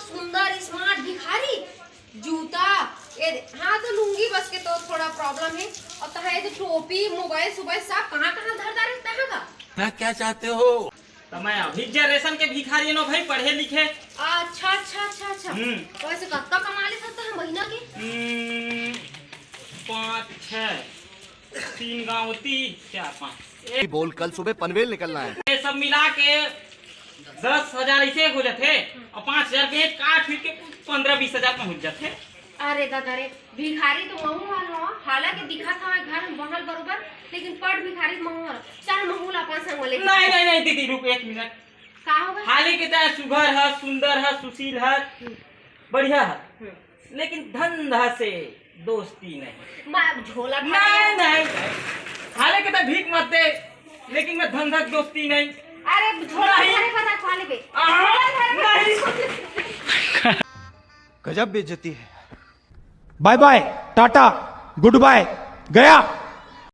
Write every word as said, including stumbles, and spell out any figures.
सुंदर स्मार्ट भिखारी, जूता, ये दे, हाँ, तो लुंगी बस के तो थोड़ा प्रॉब्लम है। और तहाँ ये दे टोपी, मोबाइल सोबाइल सब कहाँ कहाँ धर डारे तहाँ का? कहना क्या चाहते हो? तो मैं अभी जनरेशन के भिखारी नो भाई, पढ़े लिखे। अच्छा अच्छा अच्छा अच्छा। हम्म। तो वैसे कत्ता कमा ले सकता है महीना के? हम्म, पाँच छः, तीन गाँव होती, चार पाँच, ये, बोल, कल सुबह पनवेल निकलना है। ये सब मिला के दस हजार ऐसे हो जाते। और पाँच हजार के काट फिर के पंद्रह बीस हजार पहुँच जाते। अरे दादा रे, भिखारी तो महू वाला हो, हालांकि दिखा था घर में बनल बरोबर, लेकिन पढ़ भिखारी महू वाला। चल महू ला अपन संग में ले। नहीं नहीं नहीं दीदी, रुक एक मिनट। का होगा? हाले के तैं सुघर है, सुंदर है, सुशील है, बढ़िया है, लेकिन धंधा से दोस्ती नहीं। मैं झोला नहीं नहीं, हाले के तैं भीख मत दे, लेकिन मैं धंधा से दोस्ती नहीं। अरे झोला नहीं। भरे पता खा लेबे। आ, नहीं। गजब बेइज्जती है। बाय बाय, टाटा, गुड बाय, गया।